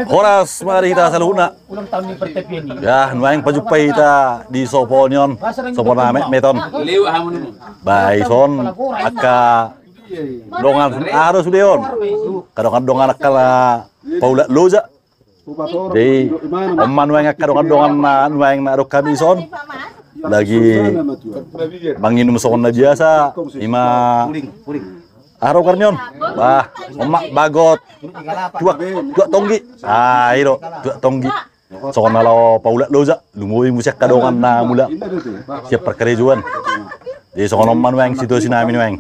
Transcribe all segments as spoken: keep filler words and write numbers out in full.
Horas ma di hita saluhutna. Ulang tahun ni pertepian ini. Ya, nuaeng pajumpa hita di sopo ni on, sopo na metmet on. Ba ison angka dongan, aha do sude on. Angka dongan-dongan angka na paulak loja. Jadi on ma nuaeng angka dongan-dongan na nuaeng na adong hami ison. Lagi manginum songon na biasa, ima aha do goar ni on. Bah, on ma bagot. Tuak, tuak tonggi. Ah, i do, tuak tonggi. Songon na laho paulak loja, lumobi muse angka dongan na mulak sian parkarejoan. Jadi songon on ma nuaeng situasi nami nuaeng.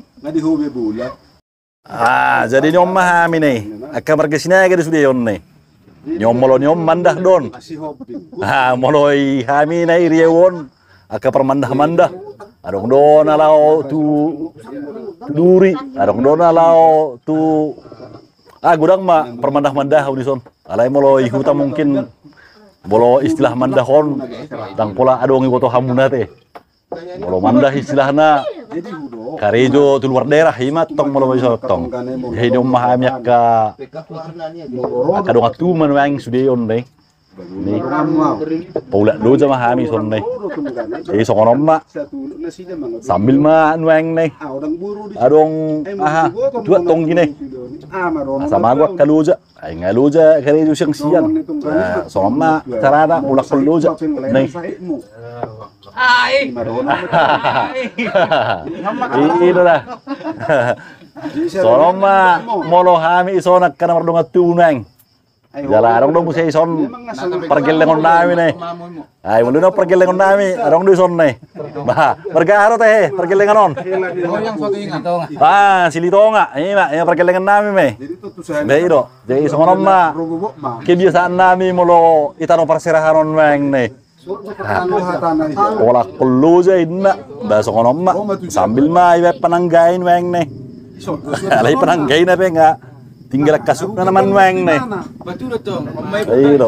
Ah, jadi ni on ma hami na i. Angka marga Sinaga do sude on na i. Ni on molo ni on mandah do on. Ah, molo i hami na i Riau on. Angka parmandah-mandah. Adong do na laho tu, tu Duri, adong do na laho tu, ah, godang ma parmandah-mandah on dison. Alai molo i huta mungkin molo istilah mandah on ndang pola adong iboto hamuna te. Molo mandah istilahna karejo tu luar daerah, ima tong molo i so tong. Jadi on ma hami angka, angka dongan tubu ma nuaeng sude on na i. Ni paulak loja ma hami ison na i. Jadi songon on ma. Sambil ma nuaeng na i. Adong aha, tuak tonggi na i. Asa mago angka loja. Ai nga loja karejo siang-siang. Nah, songon on ma carana paulakhon loja na i. I do da. Songon on ma molo hami ison angka na mardongan tubu nuaeng. Jala adong do muse ison pargellengon nami na i. Ai molo na pargellengon nami adong do ison na i. Bah, marga aha do tahe pargellengan on. Ah, Silitonga. Ima, ima pargellengan nami ma i. Bah, i do. Jadi songon on ma kebiasaan nami molo i tano parserahan on nuaeng na i. Paulakhon loja inna, bah songon on ma. Sambil ma ibaen pananggahi nuaeng na i. Alai pananggahi na pe nga tinggal kasutna nama nuaeng na i. I do.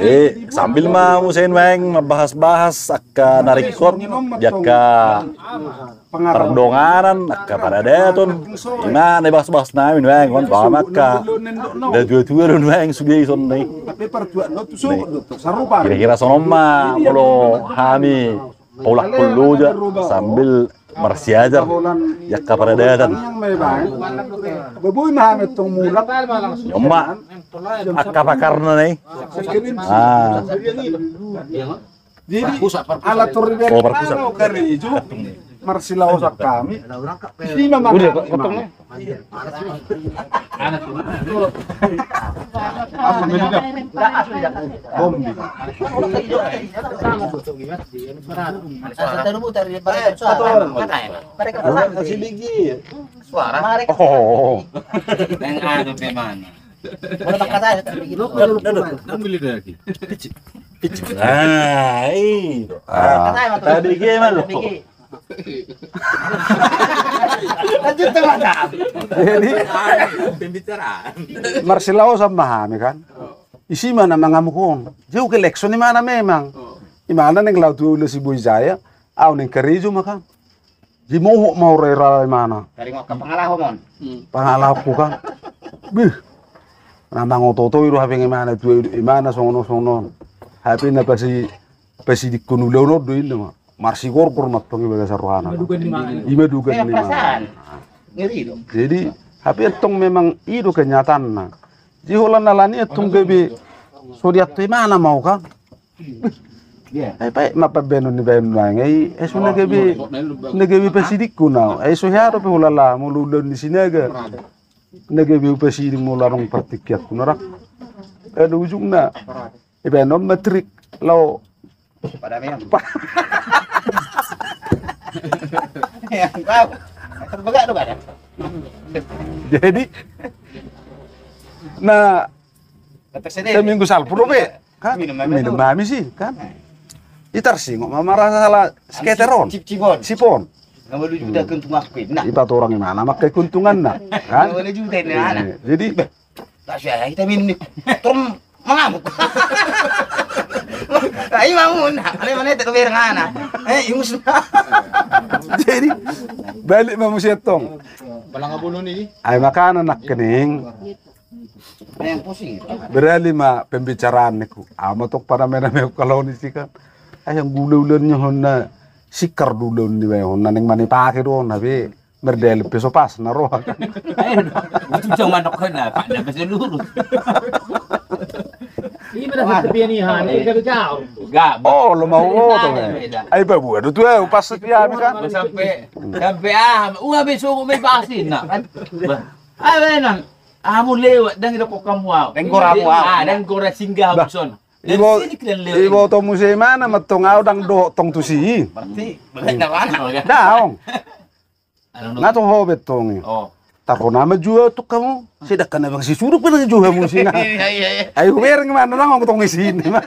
Eh, sambil ma muse nuaeng mambahas-bahas angka na ringkot di angka pardonganan, angka paradaton, ima na ibahas-bahas nami nuaeng on, bah angka na tua-tua do nuaeng sude ison na i. Kira-kira songon on ma molo hami paulakhon loja sambil marsiajar di angka paradaton. Ni on ma angka pakarna na i. Ah. Jadi ala torri be, oh, parpusat, karejo marsilaosan hami. Isi ma mangapotong. Bombi. Suara. Oh. Yang anu memang. Nah, i do. Ah, tadi gimana lo? Lanjut tuh, Mas. Jadi, pembicaraan. Marsilaosan ma hami kan. Isi ma na mangamuhon. Jauh ke Lexon imana memang. Imana naeng laho tu ula Siboi Jaya. Au naeng karejo ma kan. Dimohot ma hurera imana. Dari ngokka pangalaho mon. Pangalaho ku kan. Bih. Na mangoto-oto i do hape imana tua i do imana songon on songon on. Hape na pasi, pasidingkon ulaon on do inna ma. Marsigorgor ma tong i bagasan rohana. Ima dugan ni imana. Jadi hape tong memang i do kenyataanna. Jadi holan alani tong gabe so dianto imana ma au kan. Ai paet ma pambahenon ni bahenon nuaeng ai, ai so na gabe, na gabe pasidingkon au, ai so hea dope hulala molo ulaon ni Sinaga. Na gabe hupasiding molo adong partingkian tu na ra. Ai do ujungna. Ibahenon ma trik laho. Jadi na Seminggu salpu dope kan? Minum hami si kan? I tarsingot ma marasa salah skater on. Sip on. Ipatorang imana mangke keuntunganna kan? Jadi, Mangamuk. Ai mamun, ale mana itu kebereng ana. Eh, imus. Jadi balik ma muse tong. Balang abulun ini. Ai makana nangkining. Beralih ma pembicaraan niku. Ama tong pada mena me kalau ni sikan. Ai yang gula-gula ni honna sikar dulu ni be honna ning mani pake do na be. Merdel pe so pas na roha. Ayo, itu cuma nok kena, Pak, dah bisa lurus. Ini pada sepi ni ha, ini kami kau. Enggak, oh, lo mau foto kan? Ai babu, aduh tuh, pas sepi ya kan. Sampai sampai ah, ua besok me pasin na kan. Ah, benar. Amu lewat dang do kok kamu au. Dang gora mu au. Ah, dang gora singgah son. Ibo, ibo to muse mana matong au dang do tong tusi. Berarti bagaimana? Daong. Nga toho betong i. Tarhona ma jua tu hamu. Sedangkan abang si suduk pe nang jua hamu sina. Ai hubereng ma nang tong isina.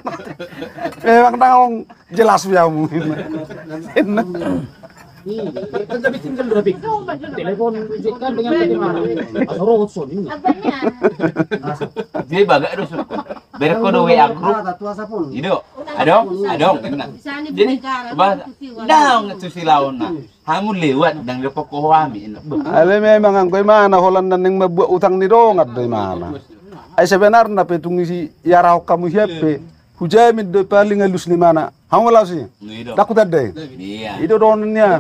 Memang nang jelas be hamu. Kan tapi tinggal dua pik. Telepon kan dengan bagaimana? Atau robot son ini. Dia bagak dos. Berko do W A grup. Ido. Adong, adong. Jadi bah, daong tu silaon na. Hamu lewat dang dapot ho hami. Ale memang anggo imana holan na ning mambuat utang ni dongan do imana. Ai sebenarna pe tung isi iarahon hamu hian pe. Hujamin do paling alus ni imana. Hamu laos i. Dang hutanda i. Ido dohonon nian.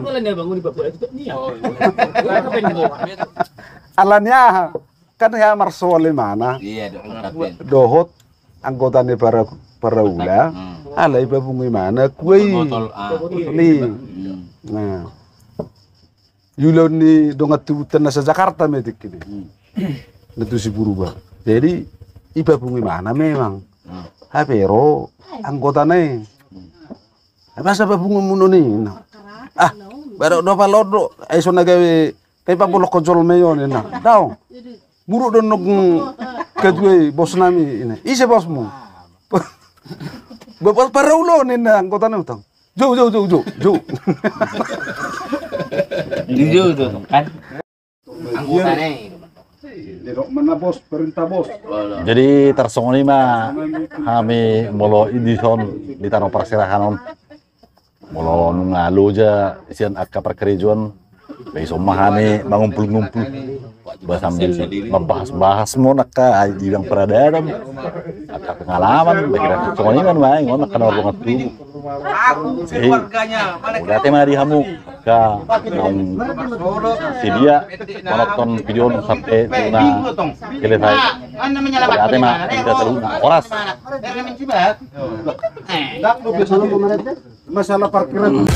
Alani aha? Kan hea marsole imana. Dohot anggota ni para paraula. Alai papungu imana kue i. Ni. Nah. Iulaon ni dongan tubuan na sa Jakarta metik ini. Na tusi Purba. Jadi ipapungu imana memang. Hape ro anggota na i. Apa sa papungu muno ni. Ah, baru do palondo. Ai so na gawe. Kai pabolok ko jolma i on na. Daong. Muruk do nong ketua i bos nami ini. Ise bosmu? Bos paraula on na anggota na utang. Jou, jou, jou, jou, jou. Jou do kan. Anggota na i. Mana bos, perintah bos. Jadi tarsongon i ma hami molo i dison di tano parserahan on. Molo nunga loja sian angka parkarejoan, baen ma hami mangumpul-ngumpul. Ba sambil mambahas-bahas ma on angka ai di bidang paradaton, angka pengalaman, baen songon i ma nuaeng on angka na mardongan tubu. Jadi mauliate ma di hamu angka naung sedia manonton video on sampe tu na selesai. Mauliate ma di hita saluhutna. Horas. Masalah parkiran.